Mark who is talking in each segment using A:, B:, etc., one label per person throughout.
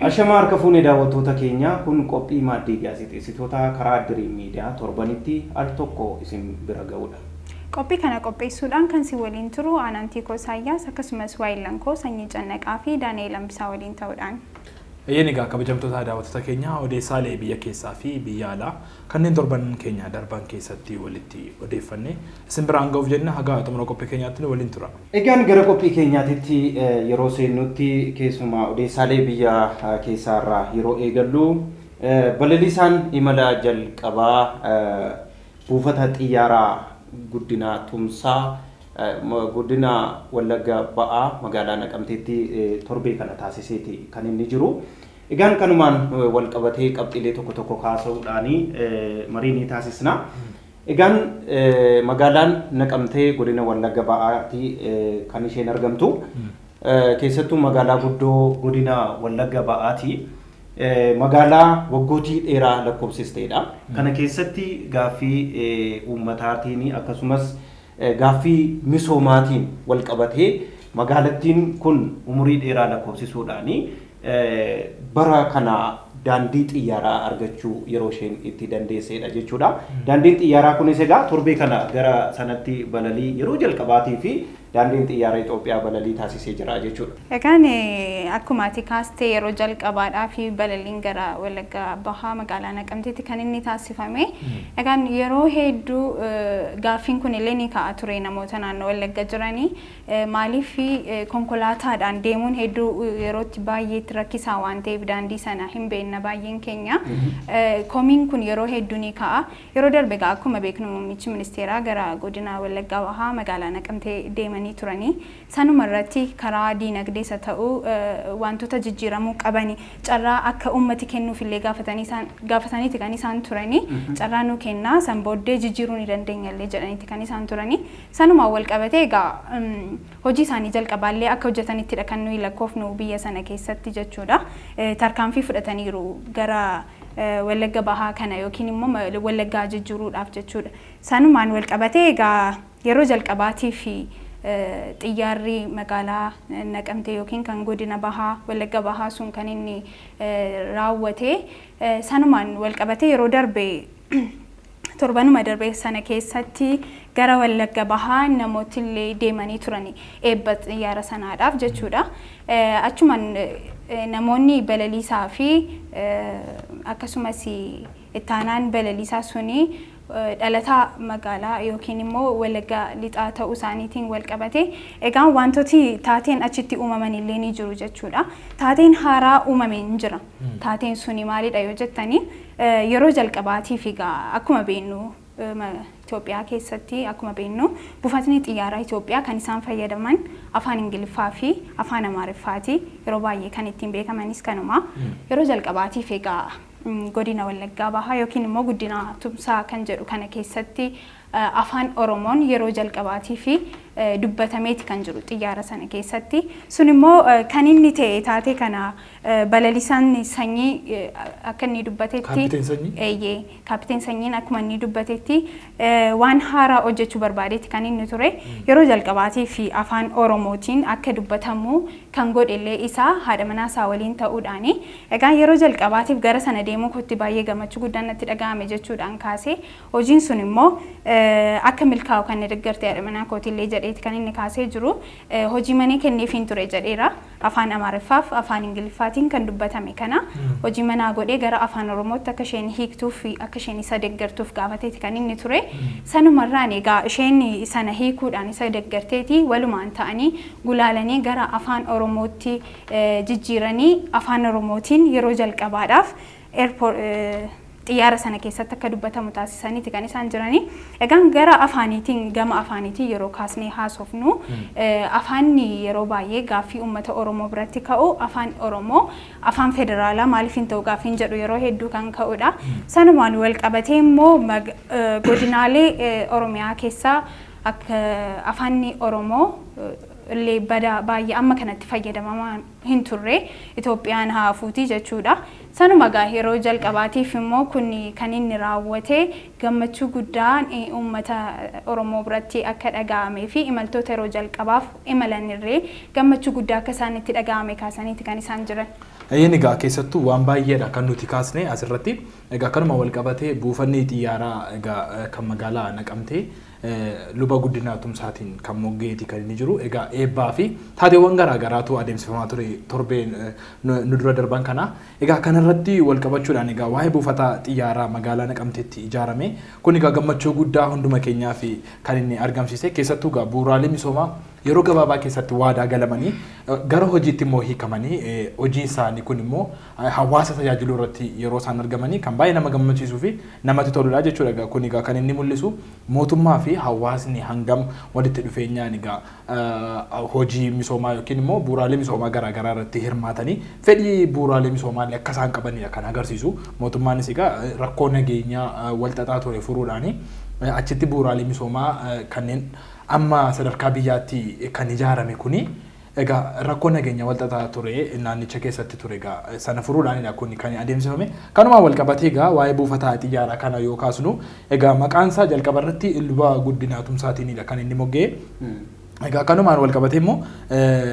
A: Ashamaa harka fuunee daawwattoota keenya, kun qophii maaddii gaazexeessitoota karaa Diriim Miidiyaa torbanitti al tokko isin bira ga'udha.
B: Qophii kana qopheessuudhaan kan si waliin turu Aanantii Koo Isaayyaas, akkasumas Waayillan Koo Sanyii Cannaqaa fi Daani'eel Ambisaa waliin ta'uudhaan.
C: Eeyyeen, egaa kabajamtoota daawwattoota keenya, odeessaalee biyya keessaa fi biyya alaa kanneen torban keenya darban keessatti walitti odeeffanne isin biraan ga'uuf jenna. Haga xumura qophii keenyaatti nu waliin tura.
A: Egaan gara qophii keenyaatitti yeroo seennutti, keessumaa odeessaalee biyya keessaarraa yeroo eegallu, balaliisaan imala jalqabaa buufata xiyyaaraa Guddinaa Tumsaa godina Wallagga Ba'aa magaalaa Naqamteetti torbee kana taasiseeti kan inni jiru. Egaan kanumaan wal qabatee qabxiilee tokko tokko kaasuudhaan marii ni taasisna. Egaan magaalaan Naqamtee godina Wallagga Ba'aatti kan isheen argamtu. Keessattuu magaalaa guddoo godina Wallagga Ba'aati. Magaalaa waggootii dheeraa lakkoofsisteedha. Kana keessatti gaaffii uummataatiin akkasumas gaaffii misoomaatiin wal qabatee magaalattiin kun umurii dheeraa lakkoofsisuudhaan bara kana daandii xiyyaaraa argachuu yeroo isheen itti dandeessedha jechuudha. Daandiin xiyyaaraa kunis egaa torbee kana gara sanatti balalii yeroo jalqabaatii fi daandiin xiyyaara Itoophiyaa balalii taasisee jira jechuudha.
B: Egaan akkuma ati kaastee, yeroo jalqabaadhaa fi balaliin gara Wallagga Bahaa magaalaa Naqamteetti kan inni taasifame. Egaan yeroo hedduu gaaffiin kun illee ni ka'a ture namoota naannoo Wallagga jiranii. Maaliif, konkolaataadhaan deemuun hedduu yerootti baay'eetti rakkisaa waan ta'eef, daandii sana hin beekna baay'een keenya. Komiin kun yeroo hedduu ni ka'a. Yeroo darbe egaa akkuma beeknu muummichi ministeeraa gara godina Wallaggaa Bahaa magaalaa Naqamtee deemanii turanii. Sanuma irratti karaa diinagdees haa ta'u wantoota jijjiiramuu qabani carraa akka uummati kennuuf illee gaafatanii isaan gaafataniiti kan isaan turanii. Carraa nuu kennaa, san booddee jijjiiruu ni dandeenya illee jedhaniiti kan isaan turanii. Sanumaan wal qabatee egaa hojii isaanii jalqabaallee akka hojjetanittidha kan nuyi lakkoofnu biyya sana keessatti jechuudha. Tarkaanfii fudhataniiru gara Wallagga Bahaa kana yookiin immoo Wallaggaa jijjiiruudhaaf jechuudha. Sanumaan wal qabatee egaa yeroo jalqabaatii fi xiyyaarri magaalaa Naqamtee yookiin kan godina Bahaa Wallagga Bahaa sun kan inni raawwate. Sanumaan wal qabatee yeroo darbe, torbanuma darbe sana keessatti gara Wallagga Bahaa namooti illee deemanii turani eebba xiyyaara sanaadhaaf jechuudha. Achumaan namoonni balaliisaa fi akkasumas ittaanaan balaliisaa suni dhalataa magaalaa yookiin immoo Wallagga Lixaa ta'uu isaaniitiin wal qabate egaa wantooti taateen achitti uumaman illee ni jiru jechuudha. Taateen haaraa uumame hin jira. Taateen suni maalidha yoo jettanii, yeroo jalqabaatiif egaa akkuma beeknu Itoophiyaa keessatti, akkuma beeknu, buufatni xiyyaaraa Itoophiyaa kan isaan fayyadaman afaan Ingiliffaa fi afaan Amaariffaati. Yeroo baay'ee kan ittiin beekamanis kanuma. Yeroo jalqabaatiif egaa godina Wallaggaa Bahaa yookiin immoo Guddina Tumsaa kan jedhu kana keessatti afaan Oromoon yeroo jalqabaatii fi dubbatameeti kan jiru xiyyaara sana keessatti. Sun immoo kan inni ta'e taatee kana balalisaan Sanyii akka inni dubbatetti.
C: Kaappiteen Sanyii?
B: Eeyyee, Kaappiteen Sanyiin akkuma inni dubbatetti waan haaraa hojjechuu barbaadeeti kan inni ture. Yeroo jalqabaatii fi afaan Oromootiin akka dubbatamu kan godhe illee isaa haadha manaa isaa waliin ta'uudhaani. Egaa yeroo jalqabaatiif gara sana deemuu kootti baay'ee gammachuu guddaan natti dhaga'ame jechuudhaan kaasee, hojiin sun immoo akka milkaa'u kan na deggarte haadha manaa kootillee jedheeti kan inni kaasee jiru. Hojii manee kenneefiin ture jedheera. Afaan Amaariffaaf afaan Ingiliffaatiin kan dubbatame kana hojii manaa godhee gara afaan Oromootti akka isheen hiiktuuf fi akka isheen isa deggertuuf gaafateeti kan inni ture. Sanumarraan egaa isheen sana hiikuudhaan isa deggerteeti, walumaan ta'anii gulaalanii gara afaan Oromootti jijjiiranii, afaan Oromootiin yeroo jalqabaadhaaf xiyyaara sana keessatti akka dubbatamu taasisaniiti kan isaan jiranii. Egaan gara afaaniitiin, gama afaaniitiin yeroo kaasnee haasofnu, afaanni yeroo baay'ee gaaffii uummata Oromoo biratti ka'u, afaan Oromoo afaan federaalaa maaliif hin ta'u gaaffiin jedhu yeroo hedduu kan ka'udha. Sanumaan wal qabatee immoo godinaalee Oromiyaa keessaa akka afaanni Oromoo illee badaa baay'ee amma kanatti fayyadamamaa hin turre, Itoophiyaan haa hafuutii jechuudha. Sanuma egaa yeroo jalqabaatiif immoo kun kan inni raawwate gammachuu guddaan uummata Oromoo biratti akka dhaga'amee fi imaltoota yeroo jalqabaaf imalanirree gammachuu guddaa akka isaan itti dhaga'ame kaasaniiti kan isaan jiran.
C: Inni egaa keessattuu waan baay'eedha kan nuti kaasne asirratti. Egaa kanuma wal qabatee buufanni xiyyaaraa egaa kan magaalaa Naqamtee Luba Guddinaa Tumsaatiin kan moggeeti kan inni jiru. Egaa eebbaa fi taateewwan garaa garaatu adeemsifamaa ture torbeen nu dura darban kana. Egaa kanarratti wal qabachuudhaan egaa waa'ee buufata xiyyaaraa magaalaa Naqamteetti ijaarame kun egaa gammachuu guddaa hunduma keenyaa fi kan inni argamsiise, keessattuu egaa bu'uuraalee misoomaa yeroo gabaabaa keessatti waadaa galamanii gara hojiitti immoo hiikamanii, hojiin isaanii kun immoo hawaasa tajaajiluu irratti yeroo isaan argamanii kan baay'ee nama gammachiisuu fi namatti toludha jechuudha. Egaa kun egaa kan inni mul'isu mootummaa fi hawaasni hangam walitti dhufeenyaan egaa hojii misoomaa yookiin immoo bu'uuraalee misoomaa garaa garaa irratti hirmaatanii fedhii bu'uuraalee misoomaa illee akka isaan qabanidha kan agarsiisu. Mootummaanis egaa rakkoo nageenyaa wal xaxaa ture furuudhaani achitti bu'uuraalee misoomaa kanneen amma sadarkaa biyyaatti kan ijaarame kuni egaa rakkoo nageenya wal xaxaa ture naannicha keessatti ture egaa sana furuudhaanidha kun kan adeemsifame. Kanumaan wal qabatee egaa waa'ee buufata xiyyaaraa kana yoo kaasnu, egaa maqaan isaa jalqaba irratti Luba Guddinaa Tumsaatiinidha kan inni mogga'e. Egaa kanumaan wal qabatee immoo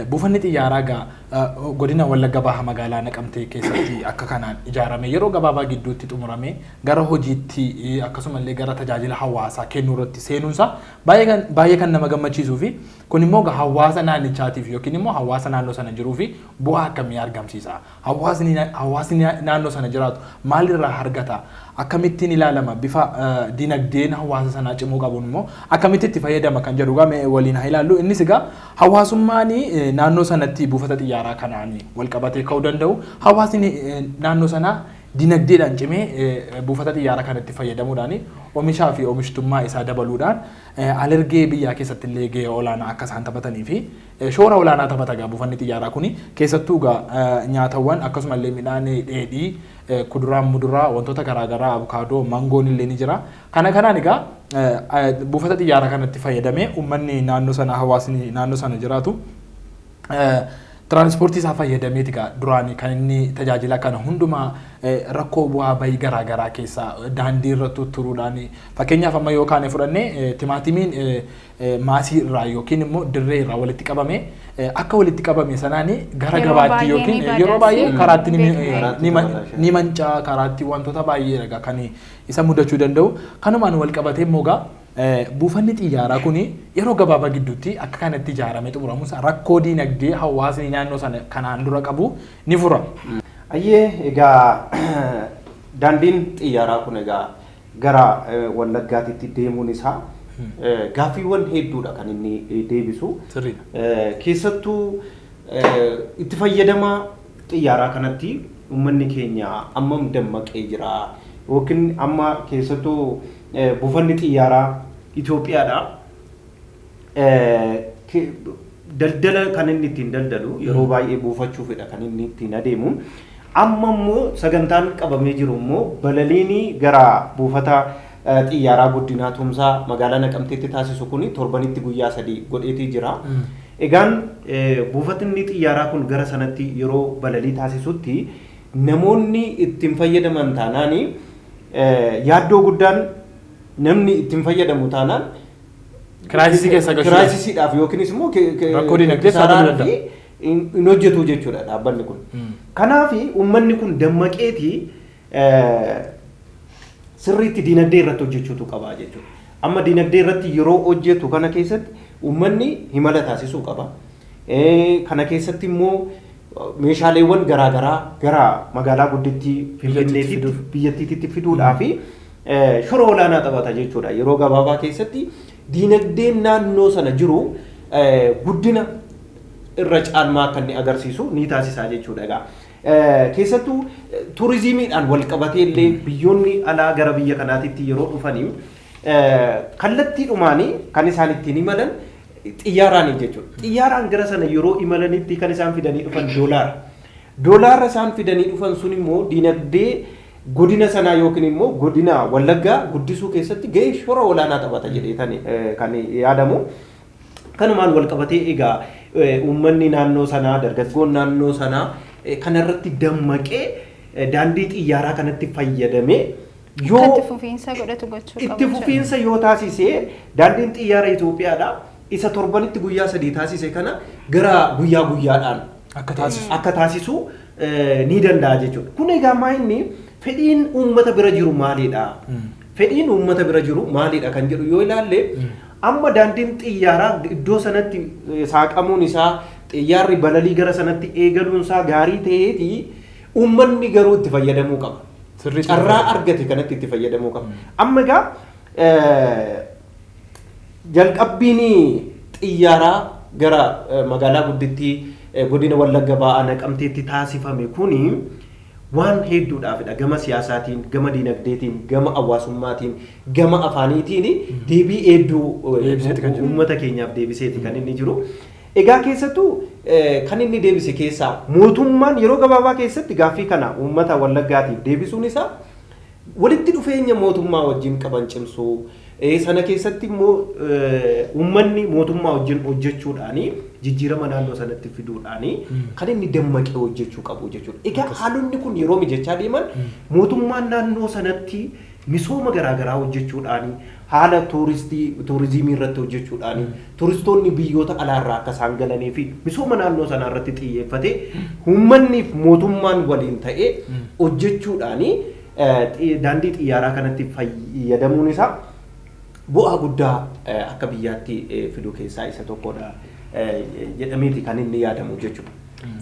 C: buufanni xiyyaaraa egaa godina Wallagga Baha magaalaa Naqamtee keessatti akka kanaan ijaarame yeroo gabaabaa gidduutti xumurame gara hojiitti akkasumallee gara tajaajila hawaasaa kennuu irratti seenuunsaa baay'ee kan nama gammachiisuu fi kun immoo hawaasa naannichaatiif yookiin immoo hawaasa naannoo sana jiruu fi bu'aa akkamii argamsiisa? Hawaasni naannoo sana jiraatu maalirraa argata? Akkamittiin ilaalama? Bifa dinagdeen hawaasa sanaa cimuu qabuun immoo akkamitti itti fayyadama kan jedhu egaa waliin haa ilaallu. Innis egaa hawaasummaan naannoo sanatti buufata xiyyaaraa kanaan wal qabatee ka'uu danda'u. Hawaasni naannoo sanaa dinagdeedhaan cimee buufata xiyyaaraa kanatti fayyadamuudhaan oomishaa fi oomishtummaa isaa dabaluudhaan alergee biyyaa keessatti illee gahee olaanaa akka isaan taphatanii fi shoora olaanaa taphata. Egaa buufanni xiyyaaraa kuni keessattuu egaa nyaatawwan akkasumallee midhaan dheedhii, kuduraa, muduraa, wantoota garaagaraa, abukaadoo, mangoon illee ni jira. Kana kanaan egaa buufata xiyyaaraa kanatti fayyadamee uummanni naannoo sana, hawaasni naannoo sana jiraatu tiraanspoortii isaa fayyadameeti egaa duraanii kan inni tajaajila kana hundumaa rakkoo bu'aa bahii garaagaraa keessaa daandii irra tutturuudhaan, fakkeenyaaf amma yoo kaane fudhannee, timaatimiin maasii irraa yookiin immoo dirree irraa walitti qabame akka walitti qabame sanaan gara gabaatti yookiin yeroo baay'ee karaatti ni mancaa, karaatti wantoota baay'ee egaa kan isa mudachuu danda'u. Kanumaan wal qabatee immoo egaa buufanni xiyyaaraa kun yeroo gabaabaa gidduutti akka kanatti ijaaramee xumuramuun rakkoo diinagdee hawaasni naannoo sana kanaan dura qabu ni fura.
A: Ayyee, egaa daandiin xiyyaaraa kun egaa gara Wallaggaatitti deemuun isaa gaaffiiwwan hedduudha kan inni deebisu. Keessattuu itti fayyadama xiyyaaraa kanatti uummanni keenya ammam dammaqee jira, yookiin amma keessattuu buufanni xiyyaaraa Itoophiyaadha. Daldala kan inni ittiin daldalu yeroo baay'ee buufachuufidha kan inni ittiin adeemu. Amma immoo sagantaan qabamee jiru immoo balaliin gara buufata xiyyaaraa Guddinaa Tumsaa magaalaa Naqamteetti taasisu kun torbanitti guyyaa 3 godheetii jira. Egaan buufatni xiyyaaraa kun gara sanatti yeroo balalii taasisutti namoonni ittiin fayyadaman taanaani, yaaddoo guddaan namni ittiin fayyadamu taanaan
C: Crisisii keessa galchuu.
A: Crisisiidhaaf yookiinis immoo
C: Rakkoo dinagdee saaxiluu danda'a.
A: Hin hojjetu jechuudha dhaabbanni kun. Kanaaf uummanni kun dammaqeetii sirriitti dinagdee irratti hojjechuutu qaba jechuudha. Amma dinagdee irratti yeroo hojjetu kana keessatti uummanni imala taasisuu qaba. Kana keessatti immoo meeshaaleewwan garaagaraa gara magaalaa guddittii Finfinneetitti biyyattiitti fiduudhaa fi shoora olaanaa taphata jechuudha. Yeroo gabaabaa keessatti dinagdeen naannoo sana jiru guddina irra caalmaa akka inni agarsiisu ni taasisaa jechuudha egaa. Keessattuu turizimiidhaan wal qabatee illee biyyoonni alaa gara biyya kanaatitti yeroo dhufanii kallattiidhumaanii kan isaan ittiin imalan xiyyaaraanii jechuudha. Xiyyaaraan gara sana yeroo imalanitti kan isaan fidanii dhufan doolaara. Doolaara isaan fidanii dhufan sun immoo dinagdee godina sanaa yookiin immoo godina Wallaggaa guddisuu keessatti gahee shoora olaanaa taphata jedhee kan yaadamu. Kanumaan wal qabatee egaa uummanni naannoo sanaa, dargaggoon naannoo sanaa kanarratti dammaqee daandii xiyyaaraa kanatti fayyadamee
B: yoo itti fufiinsa godhatu gochuu
A: itti fufiinsa yoo taasise, daandiin xiyyaara Itoophiyaadha isa torbanitti guyyaa 3 taasise kana gara guyyaa guyyaadhaan
C: akka taasisu
A: akka taasisu ni danda'a jechuudha. Kun egaa maayinni fedhiin uummata bira jiru maalidha? Fedhiin uummata bira jiru maalidha kan jedhu yoo ilaalle amma daandiin xiyyaaraa iddoo sanatti saaqamuun isaa xiyyaarri balalii gara sanatti eegaluun isaa gaarii ta'eeti uummanni garuu itti fayyadamuu qaba. Carraa argate kanatti itti fayyadamuu qaba. Amma egaa jalqabbiin xiyyaaraa gara magaalaa guddittii godina Wallagga Ba'aa Naqamteetti taasifame kuni waan hedduudhaafidha. Gama siyaasaatiin, gama dinagdeetiin, gama hawaasummaatiin, gama afaaniitiin deebii hedduu uummata keenyaaf deebiseeti kan inni jiru. Egaa keessattuu kan inni deebise keessaa mootummaan yeroo gabaabaa keessatti gaaffii kana uummata Wallaggaatiif deebisuun isaa walitti dhufeenya mootummaa wajjin qaban cimsuu, sana keessatti immoo uummanni mootummaa wajjin hojjechuudhaani jijjiirama naannoo sanatti fiduudhaani kan inni dammaqee hojjechuu qabu jechuudha. Egaa haalonni kun yeroo mijachaa deeman mootummaan naannoo sanatti misooma garaagaraa hojjechuudhaani haala tuurizimii irratti hojjechuudhaani turistoonni biyyoota alaarraa akka isaan galanii fi misooma naannoo sanaa irratti xiyyeeffatee uummanniif mootummaan waliin ta'ee hojjechuudhaani daandii xiyyaaraa kanatti fayyadamuun isaa bu'aa guddaa akka biyyaatti fiduu keessaa isa tokkodha jedhameeti kan inni yaadamu jechuudha.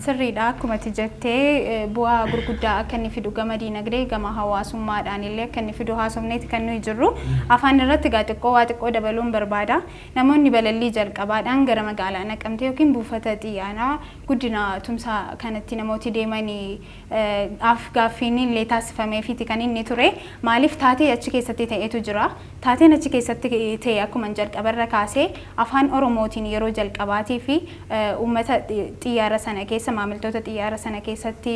B: Sirriidha akkuma ati jettee bu'aa gurguddaa akka inni fidu gama diinagdee gama hawaasummaadhaan illee akka inni fidu haasofneeti kan nuyi jirru. Afaan irratti egaa xiqqoo waa xiqqoo dabaluun barbaada. Namoonni balallii jalqabaadhaan gara magaalaa Naqamtee yookiin buufata xiyyaaraa guddina tumsaa kanatti namooti deemanii gaaffiin illee taasifameefiiti kan inni ture. Maaliif taatee achi keessatti ta'etu jira. Taateen achi keessatti ta'e akkuma jalqabarra kaasee afaan Oromootiin yeroo jalqabaatii fi uummata xiyyaara sana keessa maamiltoota xiyyaara sana keessatti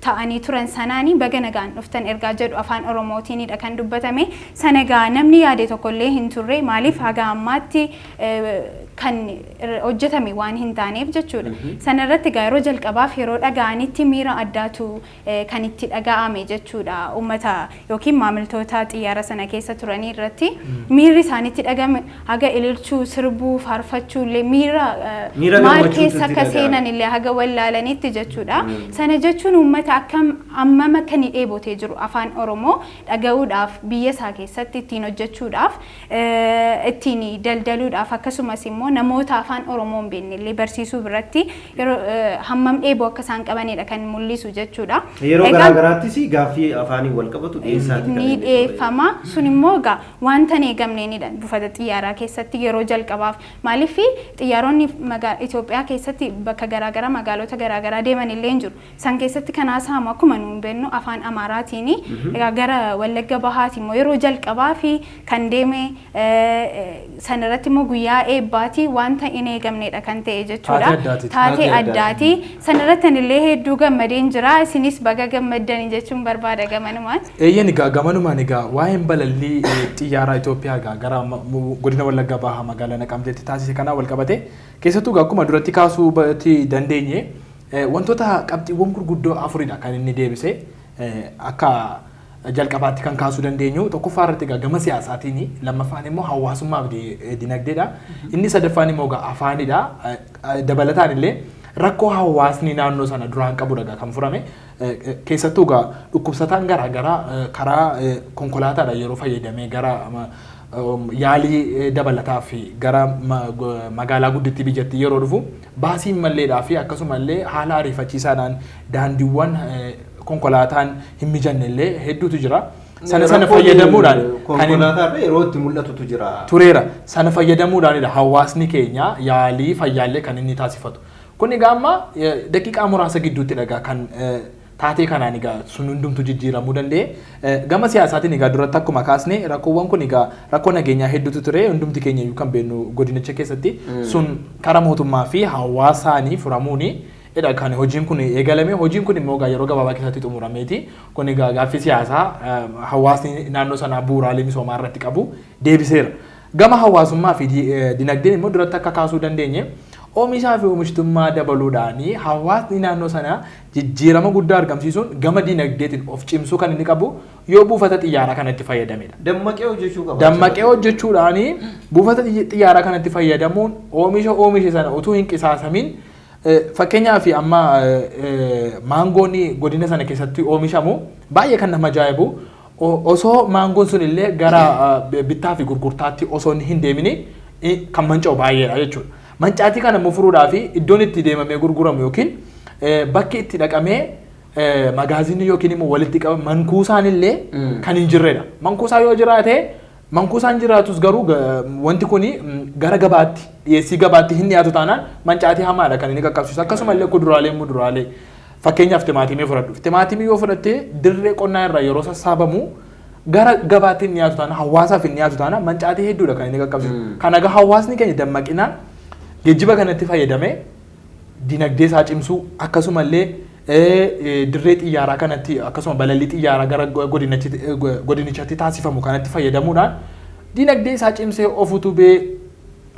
B: ta'anii turan sanaanii baga nagaan dhuftan ergaa jedhu afaan Oromootiinidha kan dubbatame. Sana egaa namni yaade tokkollee hin turre maaliif haga ammaatti kan hojjetame waan hin taaneef jechuudha. Sana irratti egaa yeroo jalqabaaf yeroo dhaga'anitti miira addaatu kan itti dhaga'ame jechuudha. Uummata yookiin maamiltoota xiyyaara sana keessa turanii irratti miirri isaanitti dhaga'ame haga ililchuu, sirbuu, faarfachuu illee miira maal keessa akka seenan illee haga wallaalanitti jechuudha. Sana jechuun uummata akkam ammam akka inni dheebotee jiru afaan Oromoo dhaga'uudhaaf biyya isaa keessatti ittiin hojjechuudhaaf ittiin daldaluudhaaf akkasumas immoo namoota afaan Oromoo hin beekne illee barsiisuu biratti yeroo hammam dheeboo akka isaan qabanidha kan mul'isu jechuudha.
A: Yeroo garaagaraattis gaaffii afaanii wal qabatu dhiyeessaati
B: kan ni dhiyeeffama. Sun immoo egaa wanta hin eegamneenidha buufata xiyyaaraa keessatti yeroo jalqabaaf. Maaliif xiyyaaronni Itoophiyaa keessatti bakka garaagaraa magaalota garaagaraa deeman illee hin jiru. San keessatti kan haasa'amu akkuma nuun beeknu afaan Amaaraatiin. Egaa gara Wallagga Bahaati immoo yeroo jalqabaa fi kan deeme sanarratti immoo guyyaa eebbaati wanta hin eegamnedha kan ta'e jechuudha. Taatee addaati. Sanarratti anillee hedduu gammadeen jira. Isinis baga gammaddanii jechuun barbaada gamanumaan.
C: Eeyyeen egaa gamanumaan egaa waa'een balallii xiyyaaraa Itoophiyaa egaa gara godina Wallagga Bahaa magaalaa Naqamteetti taasise kanaa wal qabate keessattuu egaa akkuma duratti kaasuu dandeenye wantoota qabxiiwwan gurguddoo afuridha kan inni deebise akka jalqabaatti kan kaasuu dandeenyu tokkoffaa irratti egaa gama siyaasaatiin lammaffaan immoo hawaasummaa fi dinagdeedha inni sadaffaan immoo egaa afaanidha dabalataan illee rakkoo hawaasni naannoo sana duraan qabudha egaa kan furame keessattuu egaa dhukkubsataan garaagaraa karaa konkolaataadha yeroo fayyadamee gara yaalii dabalataa fi gara magaalaa guddittii biyyattii yeroo dhufu baasiin malleedhaa fi akkasumallee haala ariifachiisaadhaan daandiiwwan konkolaataan hin mijanne illee hedduutu jira. Sana sana fayyadamuudhaan
A: konkolaataa yeroo itti mul'atutu jira.
C: Tureera. Sana fayyadamuudhaanidha hawaasni keenya yaalii fayyaallee kan inni taasifatu. Kun egaa amma daqiiqaa muraasa gidduutti egaa kan taatee kanaan egaa sun hundumtu jijjiiramuu danda'e. Gama siyaasaatiin egaa duratti akkuma kaasne rakkoowwan kun egaa rakkoo nageenyaa hedduutu ture hundumti keenya iyyuu kan beeknu godinicha keessatti sun karaa mootummaa fi hawaasaanii furamuuni edha kan hojiin kun eegalame. Hojiin kun immoo egaa yeroo gabaabaa keessatti xumurameeti. Kun egaa gaaffii siyaasaa hawaasni naannoo sanaa bu'uuraalee misoomaa irratti qabu deebiseera. Gama hawaasummaa fi dinagdeen immoo duratti akka kaasuu dandeenye oomishaa fi oomishtummaa dabaluudhaan hawaasni naannoo sanaa jijjiirama guddaa argamsiisuun gama dinagdeetiin of cimsuu kan inni qabu yoo buufata xiyyaaraa kanatti fayyadamedha.
A: Dammaqee hojjechuu qaba.
C: Dammaqee hojjechuudhaan buufata xiyyaaraa kanatti fayyadamuun oomisha oomishe sana utuu hin qisaasamin Fakkeenyaaf amma maangoon godina sana keessatti oomishamu baay'ee kan nama ajaa'ibu, osoo maangoon sun illee gara bittaa fi gurgurtaatti osoo hin deemini kan manca'u baay'eedha jechuudha. Mancaatii kana immoo furuudhaaf iddoon itti deemamee gurguramu yookiin bakki itti dhaqamee magaazinii yookiin immoo walitti qabame mankuusaan illee kan hin jirredha. Mankuusaa yoo jiraate, mankuusaan jiraatus garuu wanti kuni gara gabaatti, dhiyeessii gabaatti hin dhiyaatu taanaan mancaatii hamaadha kan inni qaqqabsiisu. Akkasuma illee kuduraalee, muduraalee, fakkeenyaaf timaatimii fudhadhu. Timaatimii yoo fudhatte, dirree qonnaa irraa yeroo sassaabamu gara gabaatti hin dhiyaatu taanaan, hawaasaaf hin dhiyaatu taanaan, mancaatii hedduudha kan inni qaqqabsiisu. Kana egaa hawaasni keenya dammaqinaan geejjiba kanatti fayyadamee dinagdee isaa cimsuu, akkasumallee dirree xiyyaaraa kanatti, akkasuma balalii xiyyaaraa gara godinichatti taasifamu kanatti fayyadamuudhaan dinagdee isaa cimsee of utubee,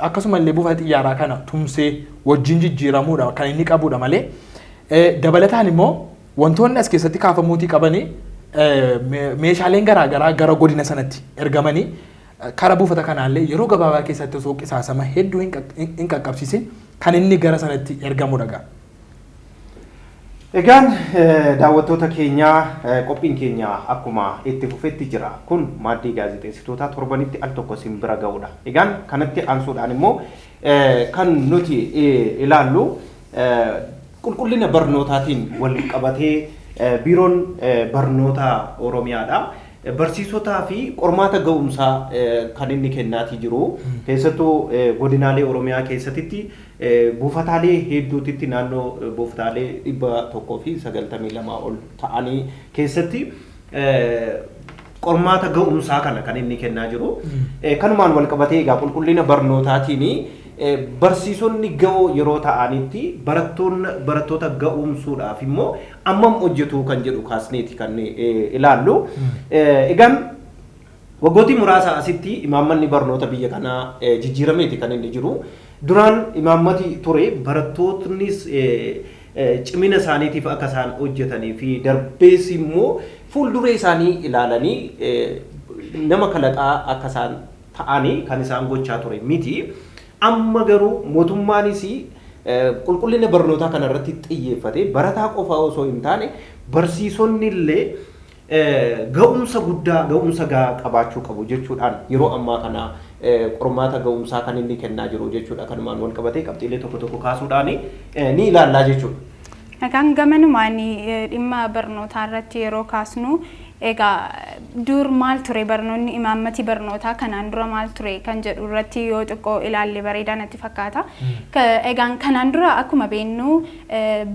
C: akkasumallee buufata xiyyaaraa kana tumsee wajjin jijjiiramuudha kan inni qabudha malee. Dabalataan immoo wantoonni as keessatti kaafamuutii qabanii, meeshaaleen garaagaraa gara godina sanatti ergamanii karaa buufata kanaallee yeroo gabaabaa keessatti osoo qisaasama hedduu hin qaqqabsiisin kan inni gara sanatti ergamudha gaa.
A: Egaan daawwattoota keenyaa, qophiin keenya akkuma itti fufetti jira. Kun maaddii gaazexeessitootaa torbanitti al tokko isin bira ga'udha. Egaan kanatti aansuudhaan immoo kan nuti ilaallu qulqullina barnootaatiin wal qabatee biiroon barnoota Oromiyaadha. Barsiisotaa fi qormaata ga'umsaa kan inni kennaatii jiru. Keessattuu godinaalee Oromiyaa keessatti buufataalee hedduutitti, naannoo buufataalee 192 ol ta'anii keessatti qormaata ga'umsaa kana kan inni kennaa jiru. Kanumaan wal qabatee egaa qulqullina barnootaatiin barsiisonni ga'oo yeroo ta'anitti barattoota ga'umsuudhaaf immoo ammam hojjetu kan jedhu kaasneeti kan ilaallu. Egaan waggootii muraasa asitti imaammanni barnoota biyya kanaa jijjiirameeti kan inni jiru. Duraan imaammati ture barattootnis cimina isaaniitiif akka isaan hojjetanii fi darbees immoo fuulduree isaanii ilaalanii nama kalaqaa akka isaan ta'anii kan isaan gochaa ture miti. Amma garuu mootummaanis qulqullina barnootaa kana irratti xiyyeeffate, barataa qofaa osoo hin taane barsiisonni illee ga'umsa guddaa, ga'umsa gahaa qabaachuu qabu jechuudhaan yeroo ammaa kana qormaata ga'umsaa kan inni kennaa jiru jechuudha. Kanumaan wal qabatee qabxiilee tokko tokko kaasuudhaan ni ilaallaa jechuudha.
B: Egaan gamanumaan dhimma barnootaa irratti yeroo kaasnu, egaa dur maal ture barnoonni, imaammati barnootaa kanaan dura maal ture kan jedhu irratti yoo xiqqoo ilaalle bareedaa natti fakkaata. Egaan kanaan dura akkuma beeknu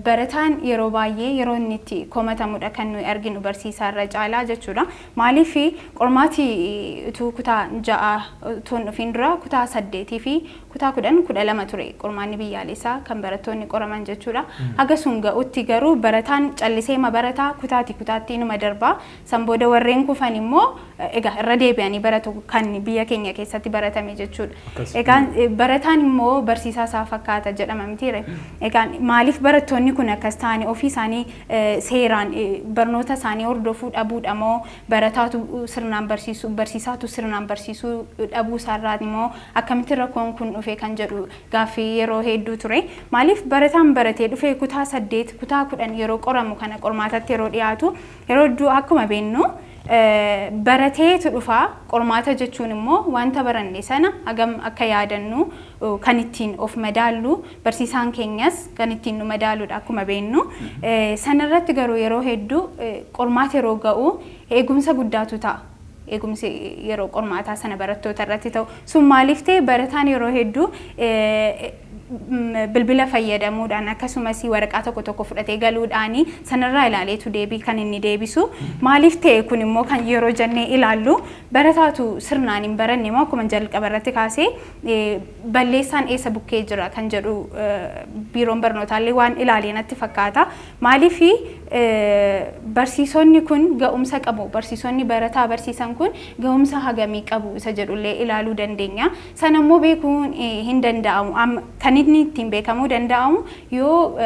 B: barataan yeroo baay'ee yeroo inni itti komatamudha kan nuyi arginu barsiisaa irra caalaa jechuudha. Maaliif, qormaati utuu kutaa 6 utuu hin dhufin dura kutaa 8 fi kutaa 10, 12 ture qormaanni biyyaalessaa kan barattoonni qoraman jechuudha. Haga sun ga'utti garuu barataan callisee ma barataa kutaati kutaatti inuma darbaa. San booda warreen kufan immoo egaa irra deebi'anii baratu kan biyya keenya keessatti baratame jechuudha. Egaan barataan immoo barsiisaa isaa fakkaata jedhama mitiire. Egaan maaliif barattoonni kun akkas ta'anii, ofii isaanii seeraan barnoota isaanii hordofuu dhabuudha moo, barataatu sirnaan barsiisuu, barsiisaatu sirnaan barsiisuu dhabuu isaarraa immoo akkamitti rakkoon kun dhufe kan jedhu gaaffii yeroo hedduu ture. Maaliif barataan baratee dhufee kutaa 8, kutaa 10 yeroo qoramu kana, qormaatatti yeroo dhiyaatu, yeroo hedduu akkuma beeknu barateetu dhufa. Qormaata jechuun immoo wanta baranne sana hagam akka yaadannu kan ittiin of madaallu, barsiisaan keenyas kan ittiin nu madaaludha akkuma beeknu. Sanarratti garuu yeroo hedduu qormaata yeroo ga'u eegumsa guddaatu ta'a. Eegumsi yeroo qormaataa sana barattoota irratti ta'u sun maaliif ta'e? Barataan yeroo hedduu bilbila fayyadamuudhaan, akkasumas waraqaa tokko tokko fudhatee galuudhaan sanarraa ilaaleetu deebii kan inni deebisu. Maaliif ta'e kun immoo kan yeroo jennee ilaallu, barataatu sirnaan hin baranne immoo akkuma jalqaba irratti kaasee balleessaan eessa bukkee jira kan jedhu biiroon barnootaallee waan ilaalee natti fakkaata. Maaliif Barsiisonni kun ga'umsa qabu, barsiisonni barataa barsiisan kun ga'umsa hagamii qabu isa jedhullee ilaaluu dandeenya. Sana immoo beekuun hin danda'amu. Kan inni ittiin beekamuu danda'amu yoo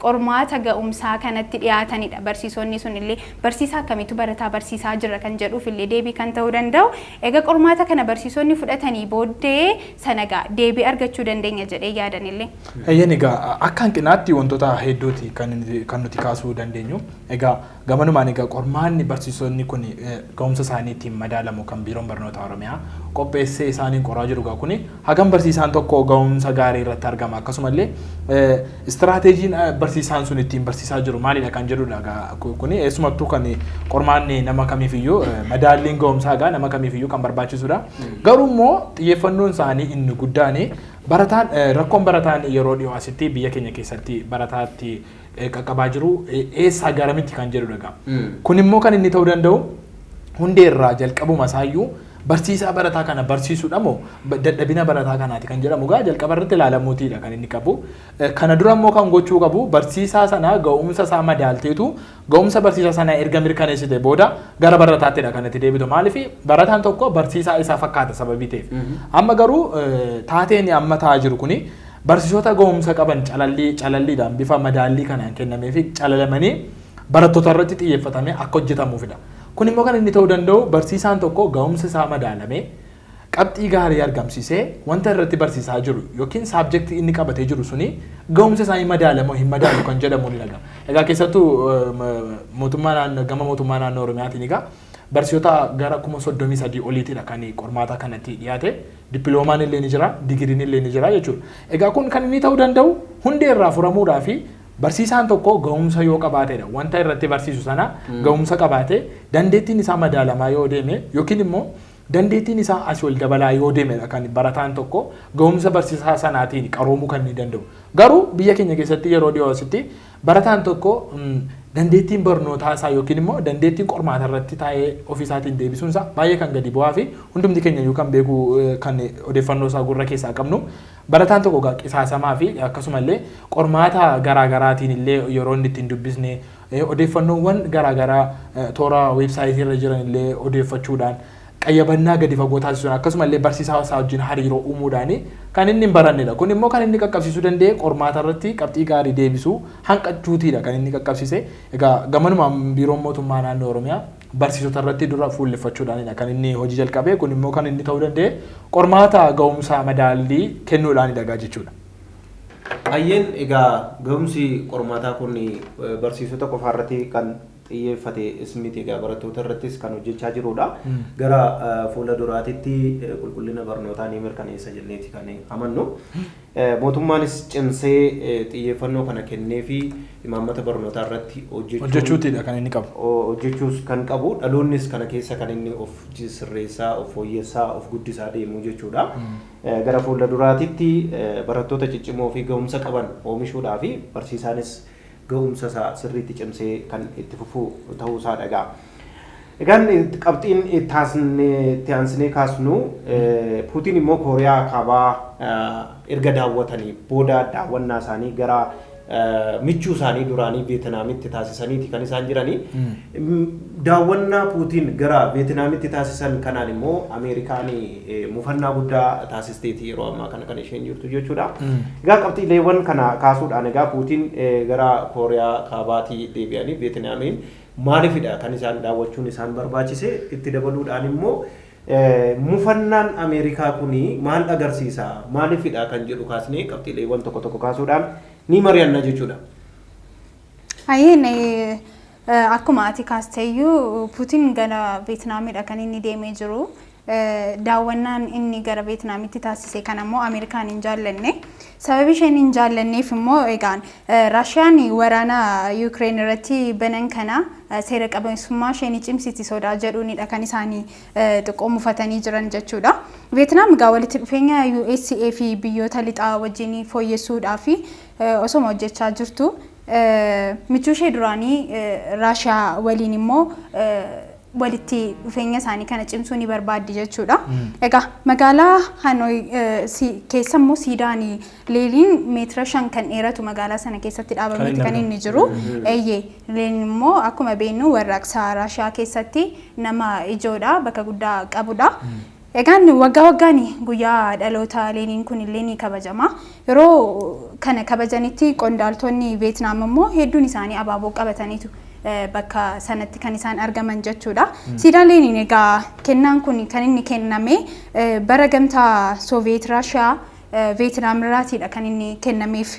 B: qormaata ga'umsaa kanatti dhiyaatanidha. Barsiisonni sun illee barsiisaa akkamiitu barataa barsiisaa jira kan jedhuuf illee deebii kan ta'uu danda'u. Egaa qormaata kana barsiisonni fudhatanii booddee sana gaa deebii argachuu dandeenya jedhee yaadan illee.
C: Eeyyeen, egaa akka hanqinaatti wantoota hedduuti kan nuti kaasuu dandeenyu. Egaa gamanumaan egaa qormaanni barsiisonni kun ga'umsa isaanii ittiin madaalamu kan Biiroon Barnoota Oromiyaa qopheessee isaaniin qoraa jiru egaa kuni hagam barsiisaan tokko ga'umsa gaarii irratti argama, akkasumallee istiraateejiin barsiisaan sun ittiin barsiisaa jiru maalidha kan jedhudha. Egaa kuni eessumattuu kan qormaanni nama kamiifiyyuu, madaalliin ga'umsaa egaa nama kamiifiyyuu kan barbaachisudha. Garuu immoo xiyyeeffannoon isaanii inni guddaan barataan, rakkoon barataan yeroo dhiyoo asitti biyya keenya keessatti barataatti qaqqabaa jiru eessaa garamitti kan jedhudha egaa. Kun immoo kan inni ta'uu danda'u hundee irraa jalqabuma isaayyuu barsiisaa barataa kana barsiisuudha moo dadhabina barataa kanaati kan jedhamu egaa jalqaba irratti ilaalamuutiidha kan inni qabu. Kana dura immoo kan gochuu qabu barsiisaa sana ga'umsa isaa madaalteetu, ga'umsa barsiisaa sana erga mirkaneessite booda gara barataattidha kan itti deebitu. Maaliif? Barataan tokko barsiisaa isaa fakkaata sababii ta'eef. Amma garuu taateen amma ta'aa jiru kuni barsiisota ga'umsa qaban calallii calalliidhaan bifa madaallii kanaan kennamee fi calalamanii barattoota irratti xiyyeeffatamee akka hojjetamuufidha. Kun immoo kan inni ta'uu danda'u barsiisaan tokko ga'umsa isaa madaalamee, qabxii gaarii argamsiisee, wanta irratti barsiisaa jiru yookiin subjectii inni qabatee jiru suni ga'umsa isaa hin madaalamu hin madaalu kan jedhamu ni dhagama. Egaa keessattuu mootummaa naannoo, gama mootummaa naannoo Oromiyaatiin egaa barsiisota gara 33,000 oliitidha kan qormaata kanatti dhiyaate. Dippiloomaan illee ni jira, digiriin illee ni jira jechuudha. Egaa kun kan inni ta'uu danda'u hundee irraa furamuudhaa fi barsiisaan tokko ga'umsa yoo qabaatedha. Wanta irratti barsiisu sana ga'umsa qabaate, dandeettiin isaa madaalamaa yoo deeme yookiin immoo dandeettiin isaa asii ol dabalaa yoo deemedha kan barataan tokko ga'umsa barsiisaa sanaatiin qaroomuu kan inni danda'u. Garuu biyya keenya keessatti yeroo dhiyoo asitti barataan tokko dandeettiin barnootaa isaa yookiin immoo dandeettiin qormaata irratti taa'ee ofii isaatiin deebisuun isaa baay'ee kan gadi bu'aa fi hundumti keenya iyyuu kan beeku, kan odeeffannoo isaa gurra keessaa qabnu, barataan tokko egaa qisaasamaa fi akkasumallee qormaata garaagaraatiin illee yeroo inni ittiin dubbisne, odeeffannoowwan garaagaraa toora weebsaayitii irra jiran illee odeeffachuudhaan, qayyabannaa gadi fagoo taasisuun, akkasumallee barsiisaa isaa wajjin hariiroo uumuudhaan kan inni hin barannedha. Kun immoo kan inni qaqqabsiisuu danda'e qormaata irratti qabxii gaarii deebisuu hanqachuutiidha kan inni qaqqabsiise. Egaa gamanumaan Biiroon Mootummaa Naannoo Oromiyaa barsiisota irratti dura fuulleffachuudhaanidha kan inni hojii jalqabe. Kun immoo kan inni ta'uu danda'e qormaata ga'umsaa madaallii kennuudhaanidha egaa jechuudha.
A: Hayyeen, egaa ga'umsi qormaataa kun barsiisota qofa irratti kan xiyyeeffate miti, egaa barattoota irrattis kan hojjechaa jirudha. Gara fuula duraatitti qulqullina barnootaa ni mirkaneessa jenneeti kan amannu. Mootummaanis cimsee xiyyeeffannoo kana kennee fi imaammata barnootaa irratti
C: hojjechuutiidha kan inni qabu.
A: Hojjechuus kan qabu, dhaloonnis kana keessa kan inni of sirreessaa, of fooyyessaa, of guddisaa deemu jechuudha. Gara fuula duraatitti barattoota ciccimoo fi ga'umsa qaban oomishuudhaa fi barsiisaanis ga'umsa isaa sirriitti cimsee kan itti fufu ta'uu isaa dhagaa. Egaan qabxiin itti aansinee kaasnu, Puutiin immoo Kooriyaa Kaabaa erga daawwatanii booda daawwannaa isaanii gara michuu isaanii duraanii Veetinaamitti taasisaniiti kan isaan jiranii. Daawwannaa Puutiin gara Veetinaamitti taasisan kanaan immoo Ameerikaan mufannaa guddaa taasisteeti yeroo ammaa kana kan isheen jirtu jechuudha. Egaa qabxiileewwan kana kaasuudhaan, egaa Puutiin gara Kooriyaa Kaabaatii deebi'anii Veetinaamiin maaliifidha kan isaan daawwachuun isaan barbaachise? Itti dabaluudhaan immoo mufannaan Ameerikaa kuni maal agarsiisa, maaliifidha kan jedhu kaasnee qabxiileewwan tokko tokko kaasuudhaan ni mari'anna jechuudha.
B: Ayyeen, akkuma ati kaasteeyyuu Puutiin gara Veetinaamidha kan inni deemee jiru. Daawwannaan inni gara Veetinaamitti taasise kan ammoo Ameerikaan hin jaallanne. Sababi isheen hin jaallanneef immoo egaan Raashiyaan waraana Yuukireen irratti banan kana seera qabeessummaa isheen cimsiti sodaa jedhuunidha kan isaanii xiqqoo mufatanii jiran jechuudha. Veetinaam egaa walitti dhufeenya USA fi biyyoota lixaa wajjin fooyyessuudhaaf osoma hojjechaa jirtu, michuu ishee duraanii Raashiyaa waliin immoo Walitti dhufeenya isaanii kana cimsuu ni barbaaddi jechuudha. Egaa magaalaa Hanooy keessa immoo siidaan Leeniin meetira 5 kan dheeratu magaalaa sana keessatti dhaabameeti kan inni jiru. Eeyyee, Leeniin immoo akkuma beeknu warraaqsa Raashiyaa keessatti nama ijoodha, bakka guddaa qabudha. Egaan waggaa waggaan guyyaa dhaloota Leeniin kun illee ni kabajama. Yeroo kana kabajanitti qondaaltonni Veetnaam immoo hedduun isaanii abaaboo qabataniitu bakka sanatti kan isaan argaman jechuudha. Siidaan Leeniin egaa kennaan kun kan inni kenname bara gamtaa Sooviyeet Raashiyaa Veetnaam irraatiidha kan inni kennameef.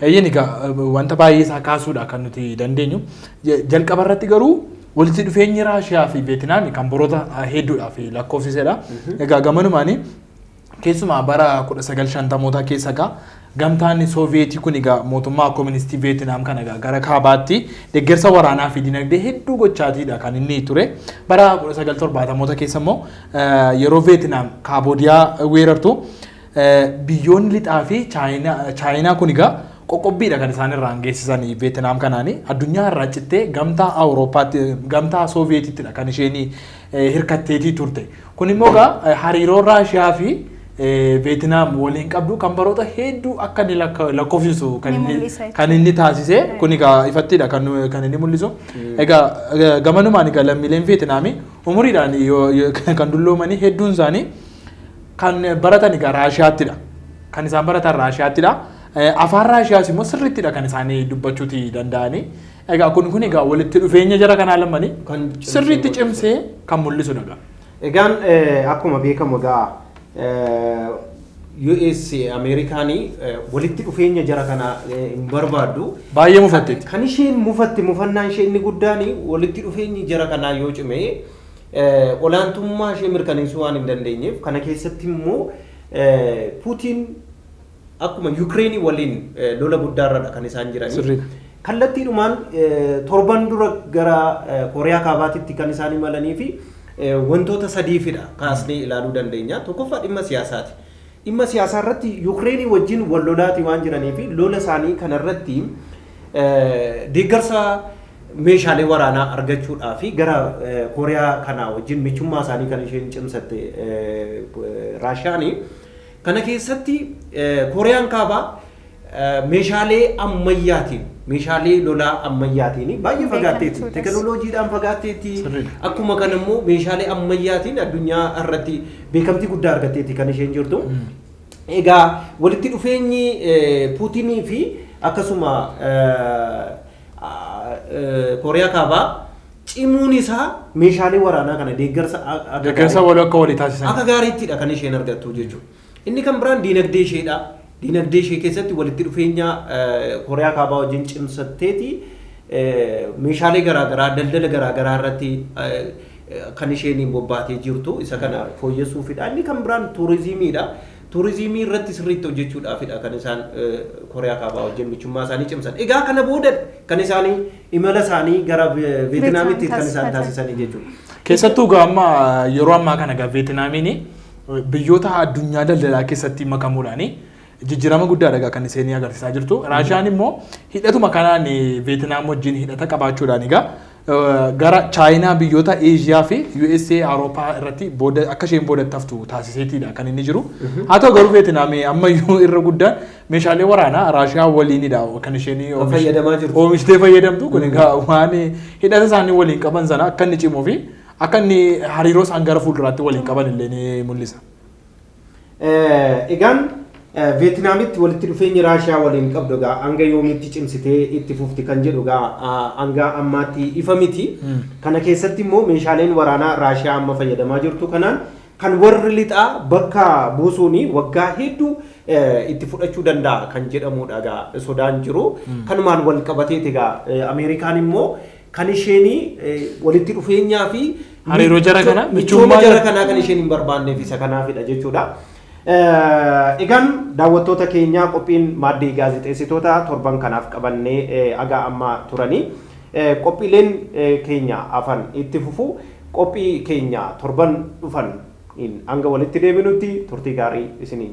C: Eeyyeen, egaa wanta baay'ee isaa kaasuudha kan nuti dandeenyu. Jalqaba irratti garuu walitti dhufeenyi Raashiyaa fi Veetinaam kan baroota hedduudhaaf lakkoofsisedha. Egaa gamanumaanii keessumaa bara 1950moota keessa egaa gamtaan Sooviyeetii kun egaa mootummaa kooministii Veetinaam kana egaa gara kaabaatti deeggarsa waraanaa fi dinagdee hedduu gochaatiidha kan inni ture. Bara 1970moota keessa immoo yeroo Veetinaam Kaaboodiyaa weerartu biyyoonni lixaa fi Chaayinaa kun egaa qoqqobbiidha kan isaan irraan geessisan Veetinaam kanaani. Addunyaa irraa cittee gamtaa Awurooppaatti, gamtaa Sooviyeetittidha kan isheen hirkatteetii turte. Kun immoo egaa hariiroon Raashiyaa fi Veetinaam waliin qabdu kan baroota hedduu akka inni lakkoofsisu kan
B: Ni
C: inni
B: mul'isa jechuudha.
C: Kan inni taasise kun egaa ifattidha kan inni mul'isu. Egaa gamanumaan egaa lammiileen Veetinaamii umuriidhaan kan dulloomanii hedduun isaanii kan baratan egaa Raashiyaattidha. Kan isaan baratan Raashiyaattidha. Afaan Raashiyaas immoo sirriittidha kan isaan dubbachuuti danda'anii. Egaa kun egaa walitti dhufeenya jara kanaa lamanii
A: Kan cimsee
C: sirriitti
A: mul'isu.
C: Cimsee kan mul'isudha egaa.
A: Egaan akkuma beekamu egaa US Ameerikaanii walitti dhufeenya jara kana hin barbaaddu.
C: Baay'ee mufatteetti.
A: Kan isheen mufatte, mufannaan ishee inni guddaan, walitti dhufeenyi jara kanaa yoo cime olaantummaa ishee mirkaneessuu waan hin dandeenyeef, kana keessatti immoo Puutiin akkuma Yukireenii waliin lola guddaarradha kan isaan jiranii.
C: Sirriidha.
A: Kallattiidhumaan torban dura gara Kooriyaa Kaabaatitti kan isaan imalanii fi wantoota sadiifidha kaasnee ilaaluu dandeenya. Tokkoffaa dhimma siyaasaati. Dhimma siyaasaa irratti Yukireenii wajjin wal lolaati waan jiranii fi lola isaanii kanarratti deeggarsa meeshaalee waraanaa argachuudhaa fi gara Kooriyaa kanaa wajjin michummaa isaanii kan isheen cimsatte Raashiyaanii. Kana keessatti Kooriyaan Kaabaa meeshaalee ammayyaatiin, meeshaalee lolaa ammayyaatiin baay'ee fagaatteetti.
B: Beekamtuudhas.
A: Teekinooloojiidhaan fagaatteetti.
C: Sirriidha.
A: Akkuma kana immoo meeshaalee ammayyaatiin addunyaa irratti beekamtii guddaa argatteetti kan isheen jirtu. Egaa walitti dhufeenyi Puutinii fi akkasuma Kooriyaa Kaabaa cimuun isaa meeshaalee waraanaa kana deeggarsa akka
C: Deeggarsa walii akka walii taasisan.
A: Akka gaariittidha kan isheen argattu jechuudha. Inni kan biraan diinagdee isheedha. Diinagdee ishee keessatti walitti dhufeenya Kooriyaa Kaabaa wajjin cimsatteeti meeshaalee garaagaraa, daldala garaagaraa irratti kan isheen bobbaatee jirtu isa kana fooyyessuufidha. Inni kan biraan turizimiidha. Turizimii irratti sirriitti hojjechuudhaafidha kan isaan Kooriyaa Kaabaa wajjin michummaa isaanii cimsan. Egaa kana booda kan isaanii imala isaanii gara Veetinaamitti kan isaan taasisanii jechuudha.
C: Keessattuu egaa amma yeroo ammaa kana egaa Veetinaamiin biyyoota addunyaa daldalaa keessatti makamuudhaan jijjiirama guddaadha egaa kan isheen agarsiisaa jirtu. Raashiyaan immoo hidhatuma kanaan Veetinaam wajjin hidhata qabaachuudhaan egaa gara Chaayinaa, biyyoota Eeshiyaa fi USA, Awurooppaa irratti booda akka isheen boodatti haftu taasiseetiidha kan inni jiru. Haa ta'u garuu Veetinaam ammayyuu irra guddaan meeshaalee waraanaa Raashiyaa waliinidha kan isheen
A: Kan fayyadamaa jirtu.
C: Oomishtee fayyadamtu. Kun egaa waan hidhata isaanii waliin qaban sana akka inni cimuu fi akka inni hariiroo isaan gara fuulduraatti waliin qaban illee ni mul'isa.
A: Egaan Veetinaamitti walitti dhufeenyi Raashiyaa waliin qabdu egaa hanga yoomiitti cimsitee itti fufti kan jedhu egaa hanga ammaatti ifa miti. Kana keessatti immoo meeshaaleen waraanaa Raashiyaa amma fayyadamaa jirtu kanaan kan warri lixaa bakka buusuun waggaa hedduu itti fudhachuu danda'a kan jedhamudha egaa sodaan jiru. Kanumaan wal qabateeti egaa Ameerikaan immoo kan isheen walitti dhufeenyaa fi
C: Hariiroo jara kanaa,
A: michooma
C: michummaa
A: jara kanaa kan isheen hin barbaanneef isa kanaafidha jechuudha. Egaan daawwattoota keenyaa, qophiin maaddii gaazexeessitoota torban kanaaf qabannee haga ammaa turanii, qophiileen keenya hafan itti fufu. Qophii keenya torban dhufan hanga walitti deebinutti turtii gaarii isiniin.